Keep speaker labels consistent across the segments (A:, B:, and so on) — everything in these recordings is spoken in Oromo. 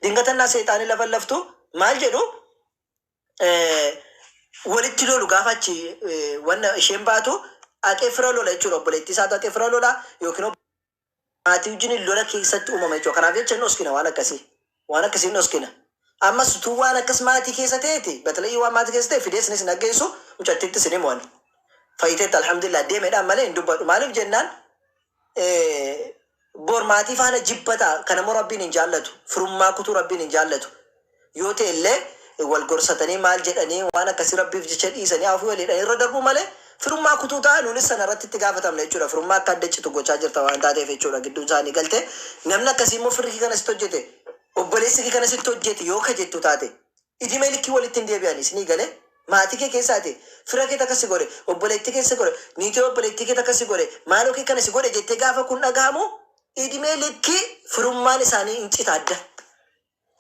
A: Dingatannaa seexaanii lafa laftu maal jedhu walitti lolu gaafa achi wanna isheen baatu haqee fira lola jechuudha. Obboleettii isaatu haqee fira lola yookiin maatii wajjin lola keessatti uumama jechuudha. Kanaaf jecha hin dhoskina waan akkasii. Waan akkasii hin dhoskina. Ammas utuu waan akkas maatii keessa ta'eeti batalayii waan maatii keessa ta'e fidee isinis hin aggeessu mucattiitti isin himu. Fayyiteetti alhamdulillah deemeedhaan malee hin dubbadhu. Maaliif jennaan bor maatii faana jibbata kanammoo rabbiin hin jaallatu. Firummaa kutuu rabbiin hin jaallatu. Yoo ta'e illee wal gorsatanii maal jedhanii waan akkasii rabbiif jecha dhiisanii afuu waliidhaan irra darbuu malee firummaa kutuu ta'a nuunis sana irratti itti gaafatamna jechuudha. Firummaa akka adda citu gochaa jirta waan taateef jechuudha gidduu isaanii galte. Namni akkasii immoo firri kee kana sitti hojjete obboleessi kee kana sitti hojjete yoo ka jettu taate idimee likkii walitti hin deebi'an isinii galee maatii kee keessaati fira kee takka si godhe obboleettii kee si godhe niitii obboleettii kee takka si godhe maaloo kee kana si godhe jettee gaafa kun dhagahamu idimee likkii firummaan isaanii hin cita adda.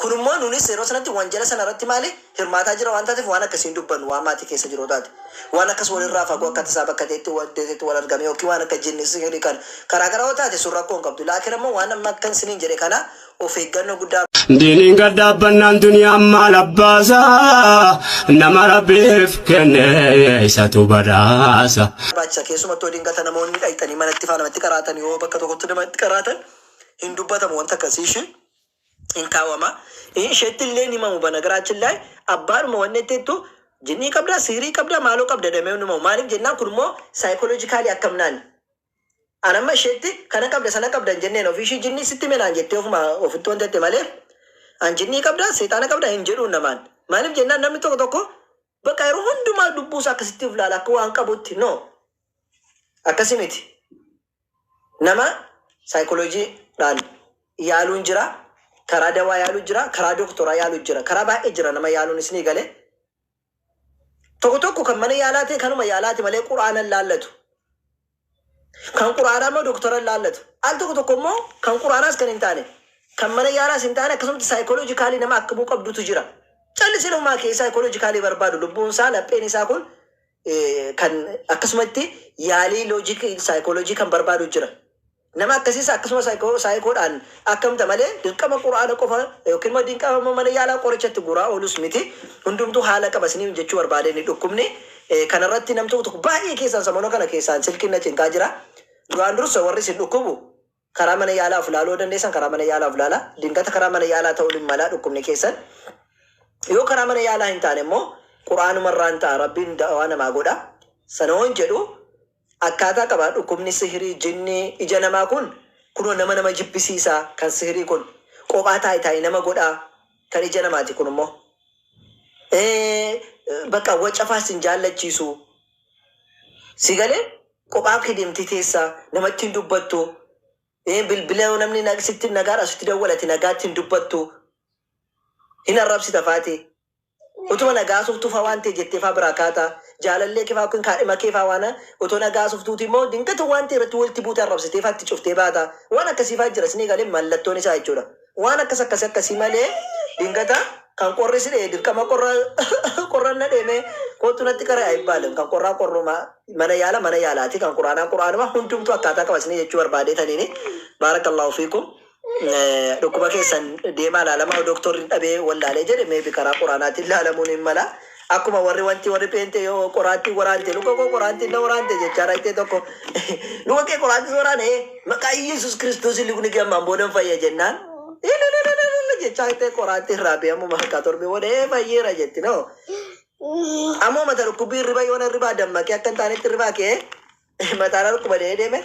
A: Kun immoo nunis yeroo sanatti wanjala sana irratti maali hirmaataa jira waan taateef waan akkasii hin dubbannu waan maatii keessa jiru taate. Waan akkas walirraa fagoo akka tasaa bakka ta'etti wal wal argame yookiin waan akka jinni sihiri kan karaa garaa yoo taate sun rakkoo hin qabdu. Laakiin ammoo waan amma akkan isiniin jedhe kana of eeggannoo guddaa
B: Diiniin gad dhaabbannaan duniyaan maal abbaasa nama rabbiif kenne isatu badhaasa.
A: Barbaachisa keessumattuu dingata namoonni dhayxanii manatti faa namatti qaraatan yoo bakka tokkotti namatti qaraatan hin dubbatamu wanta akkasii ishee hin kaawwama. Isheetti illee hin himamu banagaraachin laay abbaadhuma wanni jetteettu jinnii qabdaa sihirii qabdaa maaloo qabda jedhamee hin himamu. Maaliif jennaan kun immoo psychologically akkam naani. An amma isheetti kana qabda sana qabda hin jenneen ofii ishii jinnii sitti menaan jettee ofuma ofitti wanta jette malee an jinnii qabda seexaana qabda hin jedhuun namaan. Maaliif jennaan namni tokko tokko bakka yeroo hundumaa lubbuu isaa akkasitti of ilaala akka waan qabutti no. Akkasi miti. Nama saayikolojiidhaan yaaluun jira, karaa dawaa yaaluu jira, karaa doktoraa yaaluu jira, karaa baay'ee jira nama yaaluun isinii galee. Tokko tokko kan mana yaalaa ta'e kanuma yaalaati malee quraana hin laallatu. Kan quraanaa immoo doktora hin laallatu. Al tokko tokko immoo kan quraanaas kan hin taane, kan mana yaalaas hin taane akkasumatti psychologically nama akkamuu qabdutu jira. Callisee namumaa kee psychologically barbaadu lubbuun isaa lapheen isaa kun kan akkasumatti yaalii logic saayikooloojii kan barbaadu jira. Nama akkasiis akkasuma saayikoodhaan akkamta malee dirqama quraana qofa yookiin immoo dirqama mana yaalaa qorichatti guuraa oolus miti. Hundumtuu haala qaba isiniif jechuu barbaade inni dhukkubni kanarratti nam tokko tokko baay'ee keessaan samoona kana keessaan silkiin na cinqaa jira. Duraan dursa warri isin dhukkubu karaa mana yaalaa of ilaaluu dandeessan karaa mana yaalaa of ilaalaa. Dingata karaa mana yaalaa ta'uu hin malaa dhukkubni keessan. Yoo karaa mana yaalaa hin taane immoo quraanumarraan ta'a rabbiin da'awaa namaa godha. Sana hoon jedhu akkaataa qaba dhukkubni sihirii jinnii ija namaa kun kunoo nama nama jibbisiisa kan sihirii kun qophaa taa'i taa'i nama godha kan ija namaati kun immoo. Bakka wacafaas hin jaallachiisu. Si galee qophaa kee deemtee teessa namatti hin dubbattu. Bilbila yoo namni sitti nagaadha sitti dawwalate nagaatti hin dubbattu. Hin arrabsita faati. Utuma nagaa suftuu faa waan ta'e jettee faa biraa kaata. Jaalallee kee faa yookiin kaadhima kee faa waan otoo nagaa suftuuti immoo dingata waan ta'e irratti walitti buute arrabsitee faa itti cuftee baata. Waan akkasii faa jira isinii galee mallattoon isaa jechuudha. Waan akkas akkas akkasii malee dingata kan qorri si dhee dirqama qorra qorra na deemee kootu natti qara ayibbaalim kan qorraa qorruma mana yaala mana yaalaati kan quraanaa quraanuma hundumtuu akkaataa qaba isinii jechuu barbaadee taniini. Baarakallahu fiikum. Dhukkuba keessan deemaa ilaalamaa doktorri dhabee wallaalee jedhe meebi karaa quraanaatiin ilaalamuun hin mala. Akkuma warri wanti warri peentee yoo qoraattii waraante luka koo qoraattiin na waraante jechaa dhaqxee tokko luka kee qoraattii waraane maqaa Yesuus Kiristoos lukni kee ammaan boodan fayya jennaan jechaa dhaqxee qoraattii irraa beekamuma akka torbe booda fayyeera jetti no. Ammoo mata dhukkubbii hirriba yoona hirribaa dammaqee akka hin taanetti hirribaa kee mataadhaa dhukkuba deeme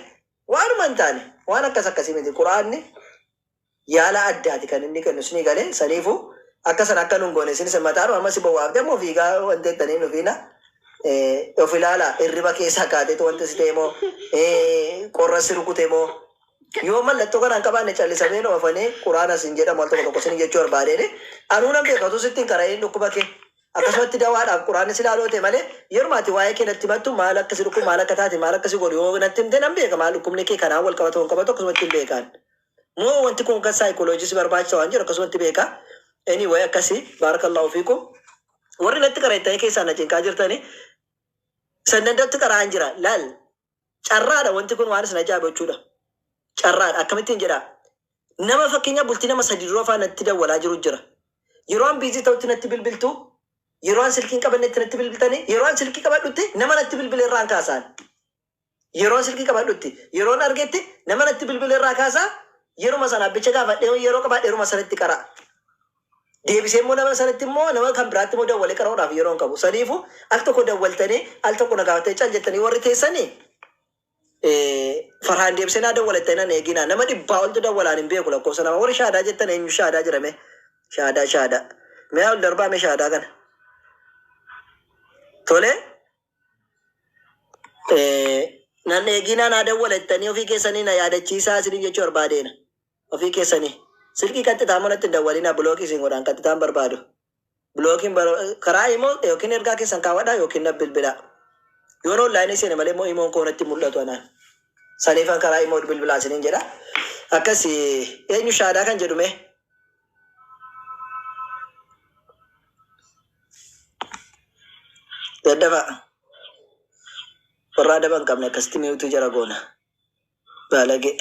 A: waanuma hin taane waan akkas akkasii miti quraanni yaala addaati kan inni kennu isinii galee saniifu akka sana akka nun goone isinis mataadhuma amma si bowwaafte ammoo fiigaa wanti jettanii nufiina of ilaala hirriba keessaa kaateetu wanti si ta'e moo qorra si rukute moo yoo mallattoo kanaan qabaanne callisamee nu afanii quraana sin jedhamu al tokko tokko isin jechuu barbaadeeni anuu nan beekatu sitti hin qara'in dhukkuba kee akkasumatti dawaadhaaf quraanni si ilaaloo ta'e malee yeruma ati waa'ee kee natti himattu maal akka si dhukkubu maal akka taate maal akka si godhu yoo natti himte nan beeka maal dhukkubni kee kanaan wal qabatu hin qabatu akkasumatti hin beekaan. Moo wanti kun kan saayikooloojii si barbaachisa waan jedhu akkasumatti beeka. Anyway akkasii baarakallahu fiikum. Warri natti qareettanii keessaa na cinqaa jirtanii san danda'utti qara'aan jira. Laal carraadha wanti kun waan isin ajaa'iba jechuudha. Carraadha akkamittiin jedhaa. Nama fakkeenyaaf bultii nama 3 dura faa natti dawwalaa jiru jira. Yeroo an busy ta'utti natti bilbiltu, yeroo an silkii hin qabannetti natti bilbiltanii, yeroo an silkii qabadhutti nama natti bilbile irraan kaasaan. Yeroo an silkii qabadhutti, yeroon argetti nama natti bilbile irraa kaasaa, yeruma sana abbicha gaafadhee yeroo qabaadhe yeruma sanatti qara'a. Deebisee immoo nama sanatti immoo nama kan biraatti immoo dawwalee qara'uudhaaf yeroo hin qabu. Saniifuu al tokko dawwaltanii al tokko na gaafattanii cal jettanii warri teessanii Farhaan deebisee naa dawwala jettanii nan eeginaa. Nama dhibbaa oltu dawwalaan hin beeku lakkoofsa nama. Warri shaadaa jettan eenyu shaadaa jira mee? Shaadaa shaadaa. Mee ol darbaa mee shaadaa kana. Tole. Nan eeginaa naa dawwala jettanii ofii keessanii na yaadachiisaa isiniin jechuu barbaadeena. Ofii keessanii. Silkii qaxxitaa immoo natti hin dawwalinaa bilookii isin godhaan qaxxitaan barbaadu. Bilookiin karaa imo yookiin ergaa keessan kaawwadhaa yookiin na bilbilaa. Yoon online seene malee immoo imoon koo natti hin mul'atu anaan. Saniifan karaa imo bilbilaa isiniin jedha. Akkasi eenyu shaadaa kan jedhu mee? Daddafaa. Warra adaba hin qabne akkasitti mute jara goona. Baalagee.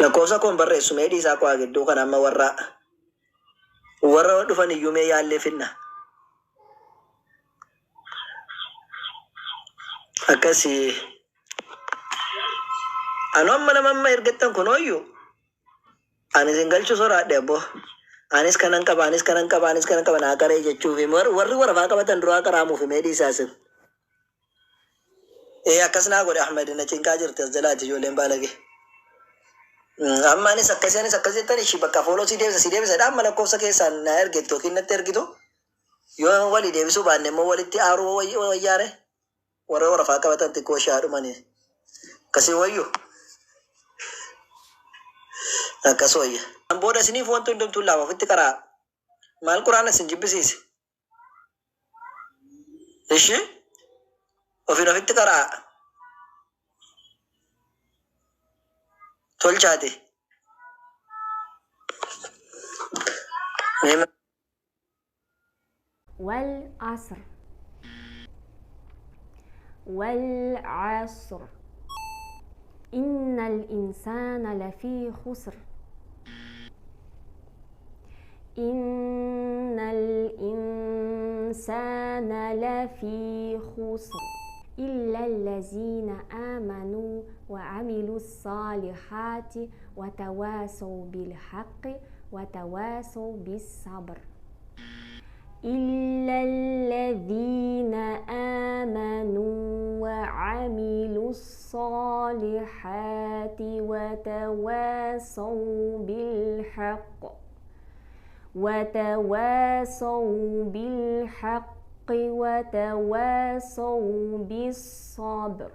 A: Lakkoofsa koo hin barreessu mee dhiisaa qo'aa gidduu kana amma warra warra dhufan iyyuu mee yaallee finna. Akkasi. Anu amma nama amma ergattan kunooyyuu Ani isin galchuu soraadhe abbo. Anis kanan qaba anis kanan qaba anis kanan qaba naa qaree jechuufi warri warafaa qabatan duraa qaraamuufi mee dhiisaa isin. Ee akkas naa godhe Ahmed na cinqaa jirti as jalaati ijoolleen baalage. Amma anis akkasii anis akkas jettan ishii bakka fooloo si deebisa si deebisa dha amma lakkoofsa keessaan naa ergettu yookiin natti ergitu yoo walii deebisuu baanne immoo walitti aaruu wayyaare warra warafaa qabatan xiqqoo ishee haa dhumanii. Akkasii wayyu. Akkas wayya. Kan booda isiniif wanti hundumtuu laafa ofitti qaraa. Maal quraana isin jibbisiise? Ishi ofiin ofitti qaraa. Tolchaati. Mee
C: والعصر والعصر إن الإنسان لفي خسر إن الإنسان لفي خسر إلا الذين آمنوا وعملوا الصالحات وتواصوا بالحق وتواصوا بالصبر إلا الذين آمنوا وعملوا الصالحات وتواصوا بالحق وتواصوا بالحق وتواصوا بالصبر.